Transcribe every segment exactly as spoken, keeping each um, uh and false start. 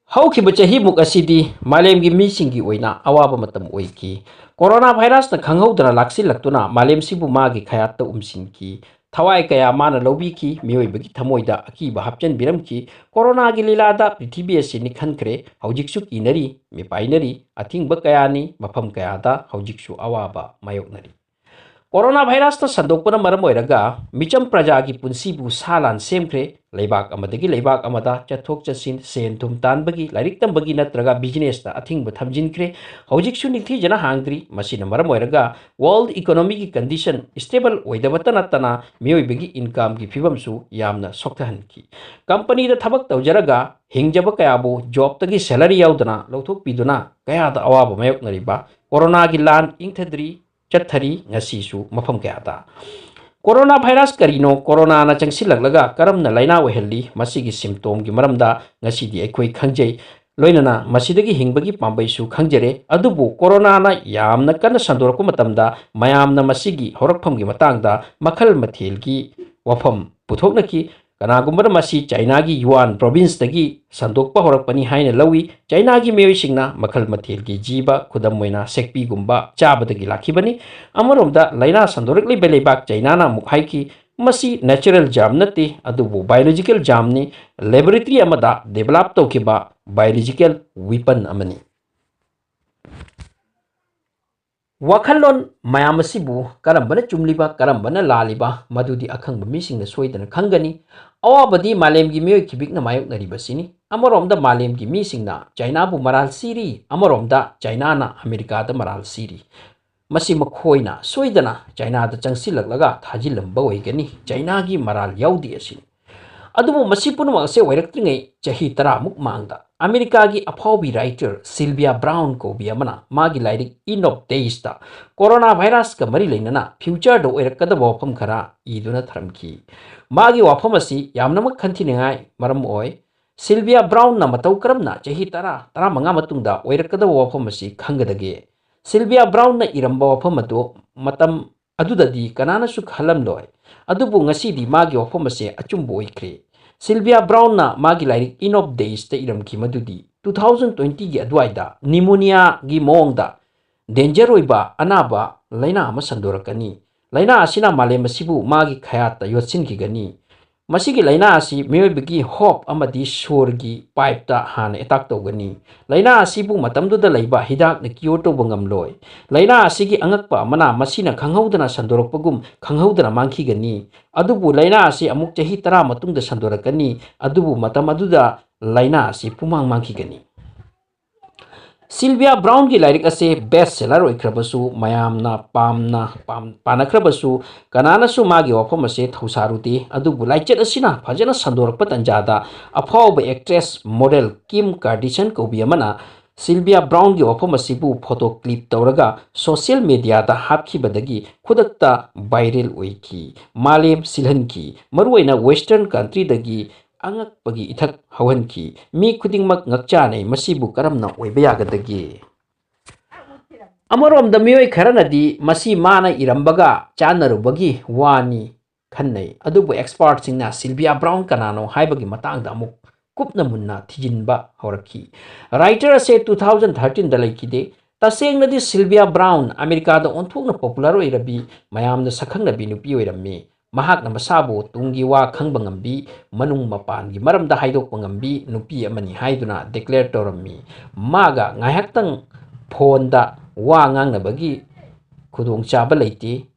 ꯍꯧꯈꯤꯕ ꯆꯍꯤꯃꯨꯛ ꯑꯁꯤꯗꯤ ꯃꯥꯂꯦꯝꯒꯤ ꯃꯤꯁꯤꯡꯒꯤ ꯑꯣꯏꯅ ꯑꯋꯥꯕ ꯃꯇꯝ ꯑꯣꯏꯈꯤ꯫ ꯀꯣꯔꯣꯅꯥ ꯚꯥꯏꯔꯁꯅ ꯈꯪꯍꯧꯗꯅ ꯂꯥꯛꯁꯤꯜꯂꯛꯇꯨꯅ ꯃꯥꯂꯦꯝꯁꯤꯕꯨ ꯃꯥꯒꯤ ꯈꯌꯥꯠꯇ ꯎꯝꯁꯤꯟꯈꯤ꯫ ꯊꯋꯥꯏ ꯀꯌꯥ ꯃꯥꯅ ꯂꯧꯕꯤꯈꯤ, ꯃꯤꯑꯣꯏꯕꯒꯤ ꯊꯃꯣꯏꯗ ꯑꯀꯤꯕ ꯍꯥꯞꯆꯤꯟꯕꯤꯔꯝꯈꯤ꯫ ꯀꯣꯔꯣꯅꯥꯒꯤ ꯂꯤꯂꯥꯗ ꯄ꯭ꯔꯤꯊꯤꯕꯤ ꯑꯁꯤ ꯅꯤꯛꯍꯟꯈ꯭ꯔꯦ꯫ ꯍꯧꯖꯤꯛꯁꯨ ꯀꯤꯅꯔꯤ, ꯃꯤꯄꯥꯏꯅꯔꯤ꯫ ꯑꯊꯤꯡꯕ ꯀꯌꯥꯅꯤ, ꯃꯐꯝ ꯀꯌꯥꯗ ꯍꯧꯖꯤꯛꯁꯨ ꯑꯋꯥꯕ ꯃꯥꯌꯣꯛꯅꯔꯤ꯫ ꯀꯣꯔꯣꯅꯥ ꯚꯥꯏꯔꯁꯅ ꯁꯟꯗꯣꯛꯄꯅ ꯃꯔꯝ ꯑꯣꯏꯔꯒ ꯃꯤꯆꯝ ꯄ꯭ꯔꯖꯥꯒꯤ ꯄꯨꯟꯁꯤꯕꯨ ꯁꯥ ꯂꯥꯟ ꯁꯦꯝꯈ꯭ꯔꯦ꯫ ꯂꯩꯕꯥꯛ ꯑꯃꯗꯒꯤ ꯂꯩꯕꯥꯛ ꯑꯃꯗ ꯆꯠꯊꯣꯛ ꯆꯠꯁꯤꯟ, ꯁꯦꯟ ꯊꯨꯝ ꯇꯥꯟꯕꯒꯤ, ꯂꯥꯏꯔꯤꯛ ꯇꯝꯕꯒꯤ ꯅꯠꯇ꯭ꯔꯒ ꯕꯤꯖꯤꯅꯦꯁꯇ ꯑꯊꯤꯡꯕ ꯊꯝꯖꯤꯟꯈ꯭ꯔꯦ꯫ ꯍꯧꯖꯤꯛꯁꯨ ꯅꯤꯡꯊꯤꯖꯅ ꯍꯥꯡꯗ꯭ꯔꯤ꯫ ꯃꯁꯤꯅ ꯃꯔꯝ ꯑꯣꯏꯔꯒ ꯋꯥꯔꯜꯗ ꯏꯀꯣꯅꯣꯃꯤꯒꯤ ꯀꯟꯗꯤꯁꯟ ꯁ꯭ꯇꯦꯕꯜ ꯑꯣꯏꯗꯕꯇ ꯅꯠꯇꯅ ꯃꯤꯑꯣꯏꯕꯒꯤ ꯏꯟꯀꯝꯒꯤ ꯐꯤꯕꯝꯁꯨ ꯌꯥꯝꯅ ꯁꯣꯛꯊꯍꯟꯈꯤ꯫ ꯀꯝꯄꯅꯤꯗ ꯊꯕꯛ ꯇꯧꯖꯔꯒ ꯍꯤꯡꯖꯕ ꯀꯌꯥꯕꯨ ꯖꯣꯕꯇꯒꯤ ꯁꯦꯂꯔꯤ ꯌꯥꯎꯗꯅ ꯂꯧꯊꯣꯛꯄꯤꯗꯨꯅ ꯀꯌꯥꯗ ꯑꯋꯥꯕ ꯃꯥꯌꯣꯛꯅꯔꯤꯕ꯫ ꯀꯣꯔꯣꯅꯥꯒꯤ ꯂꯥꯟ ꯏꯪꯊꯗ꯭ꯔꯤ, ꯆꯠꯊꯔꯤ ꯉꯁꯤꯁꯨ ꯃꯐꯝ ꯀꯌꯥꯗ꯫ ꯀꯣꯔꯣꯅꯥ ꯚꯥꯏꯔꯁ ꯀꯔꯤꯅꯣ? ꯀꯣꯔꯣꯅꯥꯅ ꯆꯪꯁꯤꯜꯂꯛꯂꯒ ꯀꯔꯝꯅ ꯂꯥꯏꯅꯥ ꯑꯣꯏꯍꯜꯂꯤ? ꯃꯁꯤꯒꯤ ꯁꯤꯝꯇꯣꯝꯒꯤ ꯃꯔꯝꯗ ꯉꯁꯤꯗꯤ ꯑꯩꯈꯣꯏ ꯈꯪꯖꯩ, ꯂꯣꯏꯅꯅ ꯃꯁꯤꯗꯒꯤ ꯍꯤꯡꯕꯒꯤ ꯄꯥꯝꯕꯩꯁꯨ ꯈꯪꯖꯔꯦ꯫ ꯑꯗꯨꯕꯨ ꯀꯣꯔꯣꯅꯥꯅ ꯌꯥꯝꯅ ꯀꯟꯅ ꯁꯟꯗꯣꯔꯛꯄ ꯃꯇꯝꯗ ꯃꯌꯥꯝꯅ ꯃꯁꯤꯒꯤ ꯍꯧꯔꯛꯐꯝꯒꯤ ꯃꯇꯥꯡꯗ ꯃꯈꯜ ꯃꯊꯦꯜꯒꯤ ꯋꯥꯐꯝ ꯄꯨꯊꯣꯛꯅꯈꯤ꯫ ꯀꯅꯥꯒꯨꯝꯕꯅ ꯃꯁꯤ ꯆꯥꯏꯅꯥꯒꯤ ꯌꯨꯋꯥꯟ ꯄ꯭ꯔꯣꯚꯤꯟꯁꯇꯒꯤ ꯁꯟꯗꯣꯛꯄ ꯍꯧꯔꯛꯄꯅꯤ ꯍꯥꯏꯅ ꯂꯧꯏ꯫ ꯆꯥꯏꯅꯥꯒꯤ ꯃꯤꯑꯣꯏꯁꯤꯡꯅ ꯃꯈꯜ ꯃꯊꯦꯜꯒꯤ ꯖꯤꯕ, ꯈꯨꯗꯝ ꯑꯣꯏꯅ ꯁꯦꯛꯄꯤꯒꯨꯝꯕ, ꯆꯥꯕꯗꯒꯤ ꯂꯥꯛꯈꯤꯕꯅꯤ꯫ ꯑꯃꯔꯣꯝꯗ ꯂꯥꯏꯅꯥ ꯁꯟꯗꯣꯔꯛꯂꯤꯕ ꯂꯩꯕꯥꯛ ꯆꯥꯏꯅꯥꯅ ꯑꯃꯨꯛ ꯍꯥꯏꯈꯤ, ꯃꯁꯤ ꯅꯦꯆꯔꯦꯜ ꯖꯥꯝ ꯅꯠꯇꯦ, ꯑꯗꯨꯕꯨ ꯕꯥꯏꯑꯣꯂꯣꯖꯤꯀꯦꯜ ꯖꯥꯝꯅꯤ, ꯂꯦꯕꯣꯔꯦꯇꯔꯤ ꯑꯃꯗ ꯗꯦꯕꯂꯞ ꯇꯧꯈꯤꯕ ꯕꯥꯏꯑꯣꯂꯣꯖꯤꯀꯦꯜ ꯋꯤꯄꯟ ꯑꯃꯅꯤ꯫ ꯋꯥꯈꯜꯂꯣꯟ ꯃꯌꯥꯝ ꯑꯁꯤꯕꯨ ꯀꯔꯝꯕꯅ ꯆꯨꯝꯂꯤꯕ, ꯀꯔꯝꯕꯅ ꯂꯥꯜꯂꯤꯕ, ꯃꯗꯨꯗꯤ ꯑꯈꯪꯕ ꯃꯤꯁꯤꯡꯅ ꯁꯣꯏꯗꯅ ꯈꯪꯒꯅꯤ꯫ ꯑꯋꯥꯕꯗꯤ ꯃꯥꯂꯦꯝꯒꯤ ꯃꯤꯑꯣꯏ ꯈꯤꯕꯤꯛꯅ ꯃꯥꯌꯣꯛꯅꯔꯤꯕꯁꯤꯅꯤ꯫ ꯑꯃꯔꯣꯝꯗ ꯃꯥꯂꯦꯝꯒꯤ ꯃꯤꯁꯤꯡꯅ ꯆꯥꯏꯅꯥꯕꯨ ꯃꯔꯥꯜ ꯁꯤꯔꯤ, ꯑꯃꯔꯣꯝꯗ ꯆꯥꯏꯅꯥꯅ ꯑꯃꯦꯔꯤꯀꯥꯗ ꯃꯔꯥꯜ ꯁꯤꯔꯤ꯫ ꯃꯁꯤ ꯃꯈꯣꯏꯅ ꯁꯣꯏꯗꯅ ꯆꯥꯏꯅꯥꯗ ꯆꯪꯁꯤꯜꯂꯛꯂꯒ ꯊꯥꯖꯤꯜꯂꯝꯕ ꯑꯣꯏꯒꯅꯤ꯫ ꯆꯥꯏꯅꯥꯒꯤ ꯃꯔꯥꯜ ꯌꯥꯎꯗꯦ ꯑꯁꯤꯅꯤ꯫ ꯑꯗꯨꯕꯨ ꯃꯁꯤ ꯄꯨꯝꯅꯃꯛ ꯑꯁꯦ ꯑꯣꯏꯔꯛꯇ꯭ꯔꯤꯉꯩ ꯆꯍꯤ ꯇꯔꯥꯃꯨꯛ ꯃꯥꯡꯗ ꯑꯃꯦꯔꯤꯀꯥꯒꯤ ꯑꯐꯥꯎꯕꯤ ꯔꯥꯏꯇꯔ ꯁꯤꯜꯚꯤꯌꯥ ꯕ꯭ꯔꯥꯎꯟ ꯀꯧꯕꯤ ꯑꯃꯅ ꯃꯥꯒꯤ ꯂꯥꯏꯔꯤꯛ ꯏꯟ ꯑꯣꯐ ꯗꯦꯖꯇ ꯀꯣꯔꯣꯅꯥ ꯚꯥꯏꯔꯁꯀ ꯃꯔꯤ ꯂꯩꯅꯅ ꯐ꯭ꯌꯨꯆꯔꯗ ꯑꯣꯏꯔꯛꯀꯗꯕ ꯋꯥꯐꯝ ꯈꯔ ꯏꯗꯨꯅ ꯊꯔꯝꯈꯤ꯫ ꯃꯥꯒꯤ ꯋꯥꯐꯝ ꯑꯁꯤ ꯌꯥꯝꯅꯃꯛ ꯈꯟꯊꯤꯅꯤꯡꯉꯥꯏ ꯃꯔꯝ ꯑꯣꯏ꯫ ꯁꯤꯜꯚꯤꯌꯥ ꯕ꯭ꯔꯥꯎꯟꯅ ꯃꯇꯧ ꯀꯔꯝꯅ ꯆꯍꯤ ꯇꯔꯥ, ꯇꯔꯥꯃꯉꯥ ꯃꯇꯨꯡꯗ ꯑꯣꯏꯔꯛꯀꯗꯕ ꯋꯥꯐꯝ ꯑꯁꯤ ꯈꯪꯒꯗꯒꯦ? ꯁꯤꯜꯚꯤꯌꯥ ꯕ꯭ꯔꯥꯎꯟꯅ ꯏꯔꯝꯕ ꯋꯥꯐꯝ ꯑꯗꯨ ꯃꯇꯝ ꯑꯗꯨꯗꯗꯤ ꯀꯅꯥꯅꯁꯨ ꯈꯜꯂꯝꯂꯣꯏ꯫ ꯑꯗꯨꯕꯨ ꯉꯁꯤꯗꯤ ꯃꯥꯒꯤ ꯋꯥꯐꯝ ꯑꯁꯤ ꯑꯆꯨꯝꯕ ꯑꯣꯏꯈ꯭ꯔꯦ꯫ ꯁꯤꯜꯚꯤꯌꯥ ꯕ꯭ꯔꯥꯎꯟꯅ ꯃꯥꯒꯤ ꯂꯥꯏꯔꯤꯛ ꯏꯟ ꯑꯣꯐ ꯗꯦꯖꯇ ꯏꯔꯝꯈꯤ ꯃꯗꯨꯗꯤ, "ꯇꯨ ꯊꯥꯎꯖꯟ ꯇ꯭ꯋꯦꯟꯇꯤꯒꯤ ꯑꯗꯨꯋꯥꯏꯗ ꯅꯤꯃꯣꯅꯤꯌꯥꯒꯤ ꯃꯑꯣꯡꯗ ꯗꯦꯟꯖꯔ ꯑꯣꯏꯕ ꯑꯅꯥꯕ ꯂꯥꯏꯅꯥ ꯑꯃ ꯁꯟꯗꯣꯔꯛꯀꯅꯤ꯫ ꯂꯥꯏꯅꯥ ꯑꯁꯤꯅ ꯃꯥꯂꯦꯝ ꯑꯁꯤꯕꯨ ꯃꯥꯒꯤ ꯈꯌꯥꯠꯇ ꯌꯣꯠꯁꯤꯟꯈꯤꯒꯅꯤ꯫ ꯃꯁꯤꯒꯤ ꯂꯥꯏꯅꯥ ꯑꯁꯤ ꯃꯤꯑꯣꯏꯕꯒꯤ ꯍꯣꯞ ꯑꯃꯗꯤ ꯁꯣꯔꯒꯤ ꯄꯥꯏꯞꯇ ꯍꯥꯟꯅ ꯑꯦꯇꯥꯛ ꯇꯧꯒꯅꯤ꯫ ꯂꯥꯏꯅꯥ ꯑꯁꯤꯕꯨ ꯃꯇꯝꯗꯨꯗ ꯂꯩꯕ ꯍꯤꯗꯥꯛꯅ ꯀ꯭ꯌꯣꯔ ꯇꯧꯕ ꯉꯝꯂꯣꯏ꯫ ꯂꯥꯏꯅꯥ ꯑꯁꯤꯒꯤ ꯑꯉꯛꯄ ꯑꯃꯅ ꯃꯁꯤꯅ ꯈꯪꯍꯧꯗꯅ ꯁꯟꯗꯣꯔꯛꯄꯒꯨꯝ ꯈꯪꯍꯧꯗꯅ ꯃꯥꯡꯈꯤꯒꯅꯤ꯫ ꯑꯗꯨꯕꯨ ꯂꯥꯏꯅꯥ ꯑꯁꯤ ꯑꯃꯨꯛ ꯆꯍꯤ ꯇꯔꯥ ꯃꯇꯨꯡꯗ ꯁꯟꯗꯣꯔꯛꯀꯅꯤ, ꯑꯗꯨꯕꯨ ꯃꯇꯝ ꯑꯗꯨꯗ ꯂꯥꯏꯅꯥ ꯑꯁꯤ ꯄꯨꯝꯃꯥꯡ ꯃꯥꯡꯈꯤꯒꯅꯤ"꯫ ꯁꯤꯜꯚꯤꯌꯥ ꯕ꯭ꯔꯥꯎꯟꯒꯤ ꯂꯥꯏꯔꯤꯛ ꯑꯁꯤ ꯕꯦꯁ ꯁꯦꯂꯔ ꯑꯣꯏꯈ꯭ꯔꯕꯁꯨ, ꯃꯌꯥꯝꯅ ꯄꯥꯝꯅ ꯄꯥꯝ-, ꯄꯥꯅꯈ꯭ꯔꯕꯁꯨ, ꯀꯅꯥꯅꯁꯨ ꯃꯥꯒꯤ ꯋꯥꯐꯝ ꯑꯁꯤ ꯊꯧꯁꯥꯔꯨꯗꯦ꯫ ꯑꯗꯨꯕꯨ ꯂꯥꯏꯆꯠ ꯑꯁꯤꯅ ꯐꯖꯅ ꯁꯟꯗꯣꯔꯛꯄ ꯇꯥꯟꯖꯥꯗ, ꯑꯐꯥꯎꯕ ꯑꯦꯛꯇ꯭ꯔꯦꯁ ꯃꯣꯗꯦꯜ ꯀꯤꯝ ꯀꯥꯔꯗꯤꯁꯟ ꯀꯧꯕꯤ ꯑꯃꯅ ꯁꯤꯜꯚꯤꯌꯥ ꯕ꯭ꯔꯥꯎꯟꯒꯤ ꯋꯥꯐꯝ ꯑꯁꯤꯕꯨ ꯐꯣꯇꯣ ꯀ꯭ꯂꯤꯞ ꯇꯧꯔꯒ ꯁꯣꯁꯤꯌꯦꯜ ꯃꯦꯗꯤꯌꯥꯗ ꯍꯥꯞꯈꯤꯕꯗꯒꯤ ꯈꯨꯗꯛꯇ ꯚꯥꯏꯔꯦꯜ ꯑꯣꯏꯈꯤ꯫ ꯃꯥꯂꯦꯝ ꯁꯤꯜꯍꯟꯈꯤ꯫ ꯃꯔꯨꯑꯣꯏꯅ ꯋꯦꯁꯇꯔꯟ ꯀꯟꯇ꯭ꯔꯤꯗꯒꯤ ꯑꯉꯛꯄꯒꯤ ꯏꯊꯛ ꯍꯧꯍꯟꯈꯤ꯫ ꯃꯤ ꯈꯨꯗꯤꯡꯃꯛ ꯉꯛꯆꯥꯅꯩ, "ꯃꯁꯤꯕꯨ ꯀꯔꯝꯅ ꯑꯣꯏꯕ ꯌꯥꯒꯗꯒꯦ?" ꯑꯃꯔꯣꯝꯗ, ꯃꯤꯑꯣꯏ ꯈꯔꯅꯗꯤ ꯃꯁꯤ ꯃꯥꯅ ꯏꯔꯝꯕꯒ ꯆꯥꯟꯅꯔꯨꯕꯒꯤ ꯋꯥꯅꯤ ꯈꯟꯅꯩ꯫ ꯑꯗꯨꯕꯨ ꯑꯦꯛꯁꯄꯥꯔꯠꯁꯤꯡꯅ ꯁꯤꯜꯚꯤꯌꯥ ꯕ꯭ꯔꯥꯎꯟ ꯀꯅꯥꯅꯣ ꯍꯥꯏꯕꯒꯤ ꯃꯇꯥꯡꯗ ꯑꯃꯨꯛ ꯀꯨꯞꯅ ꯃꯨꯟꯅ ꯊꯤꯖꯤꯟꯕ ꯍꯧꯔꯛꯈꯤ꯫ ꯔꯥꯏꯇꯔ ꯑꯁꯦ ꯇꯨ ꯊꯥꯎꯖꯟ ꯊꯥꯔꯇꯤꯟꯗ ꯂꯩꯈꯤꯗꯦ꯫ ꯇꯁꯦꯡꯅꯗꯤ, ꯁꯤꯜꯚꯤꯌꯥ ꯕ꯭ꯔꯥꯎꯟ ꯑꯃꯦꯔꯤꯀꯥꯗ ꯑꯣꯟꯊꯣꯛꯅ ꯄꯣꯄꯨꯂꯔ ꯑꯣꯏꯔꯕꯤ, ꯃꯌꯥꯝꯅ ꯁꯛꯈꯪꯅꯕꯤ ꯅꯨꯄꯤ ꯑꯣꯏꯔꯝꯃꯤ꯫ ꯃꯍꯥꯛꯅ ꯃꯁꯥꯕꯨ ꯇꯨꯡꯒꯤ ꯋꯥ ꯈꯪꯕ ꯉꯝꯕꯤ, ꯃꯅꯨꯡ ꯃꯄꯥꯟꯒꯤ ꯃꯔꯝꯗ ꯍꯥꯏꯗꯣꯛꯄ ꯉꯝꯕꯤ ꯅꯨꯄꯤ ꯑꯃꯅꯤ ꯍꯥꯏꯗꯨꯅ ꯗꯤꯀ꯭ꯂꯦꯌꯔ ꯇꯧꯔꯝꯃꯤ꯫ ꯃꯥꯒ ꯉꯥꯏꯍꯥꯛꯇꯪ ꯐꯣꯟꯗ ꯋꯥ ꯉꯥꯡꯅꯕꯒꯤ ꯈꯨꯗꯣꯡꯆꯥꯕ ꯂꯩꯇꯦ꯫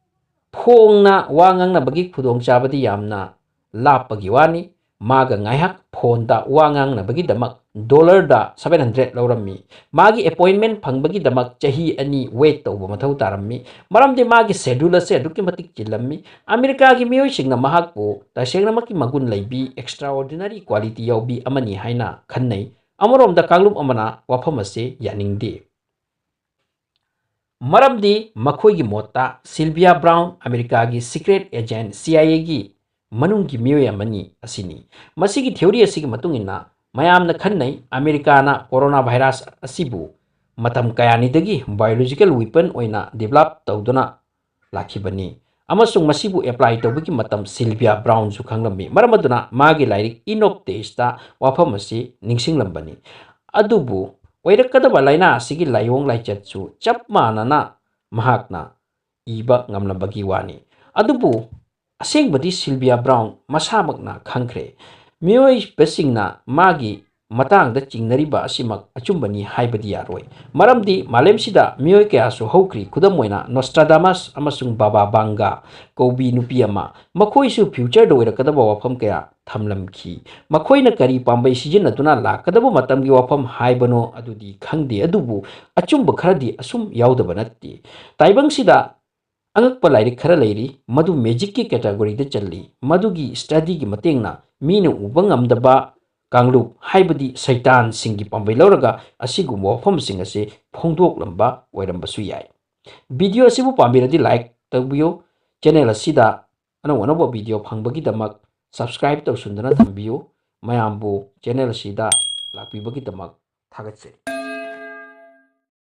ꯐꯣꯡꯅ ꯋꯥ ꯉꯥꯡꯅꯕꯒꯤ ꯈꯨꯗꯣꯡꯆꯥꯕꯗꯤ ꯌꯥꯝꯅ ꯂꯥꯞꯄꯒꯤ ꯋꯥꯅꯤ꯫ ꯃꯥꯒ ꯉꯥꯏꯍꯥꯛ ꯐꯣꯟꯗ ꯋꯥ ꯉꯥꯡꯅꯕꯒꯤꯗꯃꯛ ꯗꯣꯂꯔꯗ ꯁꯚꯦꯟ ꯍꯟꯗ꯭ꯔꯦꯗ ꯂꯧꯔꯝꯃꯤ꯫ ꯃꯥꯒꯤ ꯑꯦꯄꯣꯏꯟꯃꯦꯟ ꯐꯪꯕꯒꯤꯗꯃꯛ ꯆꯍꯤ ꯑꯅꯤ ꯋꯦꯠ ꯇꯧꯕ ꯃꯊꯧ ꯇꯥꯔꯝꯃꯤ, ꯃꯔꯝꯗꯤ ꯃꯥꯒꯤ ꯁꯦꯗ꯭ꯌꯨꯜ ꯑꯁꯦ ꯑꯗꯨꯛꯀꯤ ꯃꯇꯤꯛ ꯆꯤꯜꯂꯝꯃꯤ꯫ ꯑꯃꯦꯔꯤꯀꯥꯒꯤ ꯃꯤꯑꯣꯏꯁꯤꯡꯅ ꯃꯍꯥꯛꯄꯨ ꯇꯁꯦꯡꯅꯃꯛꯀꯤ ꯃꯒꯨꯟ ꯂꯩꯕꯤ, ꯑꯦꯛꯁꯇ꯭ꯔꯥꯑꯣꯔꯗꯤꯅꯔꯤ ꯀ꯭ꯋꯥꯂꯤꯇꯤ ꯌꯥꯎꯕꯤ ꯑꯃꯅꯤ ꯍꯥꯏꯅ ꯈꯟꯅꯩ꯫ ꯑꯃꯔꯣꯝꯗ, ꯀꯥꯡꯂꯨꯞ ꯑꯃꯅ ꯋꯥꯐꯝ ꯑꯁꯤ ꯌꯥꯅꯤꯡꯗꯦ꯫ ꯃꯔꯝꯗꯤ ꯃꯈꯣꯏꯒꯤ ꯃꯣꯠꯇ ꯁꯤꯜꯚꯤꯌꯥ ꯕ꯭ꯔꯥꯎꯟ ꯑꯃꯦꯔꯤꯀꯥꯒꯤ ꯁꯤꯀ꯭ꯔꯦꯠ ꯑꯦꯖꯦꯟꯠ ꯁꯤ ꯑꯥꯏ ꯑꯦꯒꯤ ꯃꯅꯨꯡꯒꯤ ꯃꯤꯑꯣꯏ ꯑꯃꯅꯤ ꯑꯁꯤꯅꯤ꯫ ꯃꯁꯤꯒꯤ ꯊꯤꯑꯣꯔꯤ ꯑꯁꯤꯒꯤ ꯃꯇꯨꯡ ꯏꯟꯅ, ꯃꯌꯥꯝꯅ ꯈꯟꯅꯩ ꯑꯃꯦꯔꯤꯀꯥꯅ ꯀꯣꯔꯣꯅꯥ ꯚꯥꯏꯔꯁ ꯑꯁꯤꯕꯨ ꯃꯇꯝ ꯀꯌꯥꯅꯤꯗꯒꯤ ꯕꯥꯏꯑꯣꯂꯣꯖꯤꯀꯦꯜ ꯋꯤꯄꯟ ꯑꯣꯏꯅ ꯗꯤꯕꯦꯂꯞ ꯇꯧꯗꯨꯅ ꯂꯥꯛꯈꯤꯕꯅꯤ꯫ ꯑꯃꯁꯨꯡ ꯃꯁꯤꯕꯨ apply ꯇꯧꯕꯒꯤ ꯃꯇꯝ ꯁꯤꯜꯚꯤꯌꯥ ꯕ꯭ꯔꯥꯎꯟꯁꯨ ꯈꯪꯂꯝꯃꯤ꯫ ꯃꯔꯝ ꯑꯗꯨꯅ ꯃꯥꯒꯤ ꯂꯥꯏꯔꯤꯛ In of Taste ꯋꯥꯐꯝ ꯑꯁꯤ ꯅꯤꯡꯁꯤꯡꯂꯝꯕꯅꯤ꯫ ꯑꯗꯨꯕꯨ ꯑꯣꯏꯔꯛꯀꯗꯕ ꯂꯥꯏꯅꯥ ꯑꯁꯤꯒꯤ ꯂꯥꯏꯑꯣꯡ ꯂꯥꯏꯆꯠꯁꯨ ꯆꯞ ꯃꯥꯟꯅꯅ ꯃꯍꯥꯛꯅ ꯏꯕ ꯉꯝꯂꯝꯕꯒꯤ ꯋꯥꯅꯤ꯫ ꯑꯗꯨꯕꯨ ꯑꯁꯦꯡꯕꯗꯤ ꯁꯤꯜꯚꯤꯌꯥ ꯕ꯭ꯔꯥꯎꯟ ꯃꯁꯥꯃꯛꯅ ꯈꯪꯈ꯭ꯔꯦ꯫ ꯃꯤꯑꯣꯏꯕꯁꯤꯡꯅ ꯃꯥꯒꯤ ꯃꯇꯥꯡꯗ ꯆꯤꯡꯅꯔꯤꯕ ꯑꯁꯤꯃꯛ ꯑꯆꯨꯝꯕꯅꯤ ꯍꯥꯏꯕꯗꯤ ꯌꯥꯔꯣꯏ꯫ ꯃꯔꯝꯗꯤ ꯃꯥꯂꯦꯝꯁꯤꯗ ꯃꯤꯑꯣꯏ ꯀꯌꯥꯁꯨ ꯍꯧꯈ꯭ꯔꯤ꯫ ꯈꯨꯗꯝ ꯑꯣꯏꯅ ꯅꯣꯁꯇ꯭ꯔꯥꯗꯥꯃꯁ ꯑꯃꯁꯨꯡ ꯕꯥꯕꯥ ꯕꯥꯡꯒꯥ ꯀꯧꯕꯤ ꯅꯨꯄꯤ ꯑꯃ, ꯃꯈꯣꯏꯁꯨ future ꯗ ꯑꯣꯏꯔꯛꯀꯗꯕ ꯋꯥꯐꯝ ꯀꯌꯥ ꯊꯝꯂꯝꯈꯤ꯫ ꯃꯈꯣꯏꯅ ꯀꯔꯤ ꯄꯥꯝꯕꯩ ꯁꯤꯖꯤꯟꯅꯗꯨꯅ ꯂꯥꯛꯀꯗꯕ ꯃꯇꯝꯒꯤ ꯋꯥꯐꯝ ꯍꯥꯏꯕꯅꯣ ꯑꯗꯨꯗꯤ ꯈꯪꯗꯦ, ꯑꯗꯨꯕꯨ ꯑꯆꯨꯝꯕ ꯈꯔꯗꯤ ꯑꯁꯨꯝ ꯌꯥꯎꯗꯕ ꯅꯠꯇꯦ꯫ ꯇꯥꯏꯕꯪꯁꯤꯗ ꯑꯉꯛꯄ ꯂꯥꯏꯔꯤꯛ ꯈꯔ ꯂꯩꯔꯤ, ꯃꯗꯨ magic ꯀꯤ category ꯗ ꯆꯜꯂꯤ꯫ ꯃꯗꯨꯒꯤ study ꯒꯤ ꯃꯇꯦꯡꯅ ꯃꯤꯅ ꯎꯕ ꯉꯝꯗꯕ ꯀꯥꯡꯂꯨꯞ, ꯍꯥꯏꯕꯗꯤ ꯁꯩꯇꯥꯟꯁꯤꯡꯒꯤ ꯄꯥꯝꯕꯩ ꯂꯧꯔꯒ ꯑꯁꯤꯒꯨꯝꯕ ꯋꯥꯐꯝꯁꯤꯡ ꯑꯁꯤ ꯐꯣꯡꯗꯣꯛꯂꯝꯕ ꯑꯣꯏꯔꯝꯕꯁꯨ ꯌꯥꯏ꯫ Video ꯑꯁꯤꯕꯨ ꯄꯥꯝꯕꯤꯔꯗꯤ like ꯇꯧꯕꯤꯌꯨ, channel ꯑꯁꯤꯗ ꯑꯅꯧ ꯑꯅꯧꯕ video ꯐꯪꯕꯒꯤꯗꯃꯛ subscribe ꯇꯧꯁꯤꯟꯗꯨꯅ ꯊꯝꯕꯤꯌꯨ꯫ ꯃꯌꯥꯝꯕꯨ channel ꯑꯁꯤꯗ ꯂꯥꯛꯄꯤꯕꯒꯤꯗꯃꯛ ꯊꯥꯒꯠꯆꯔꯤ꯫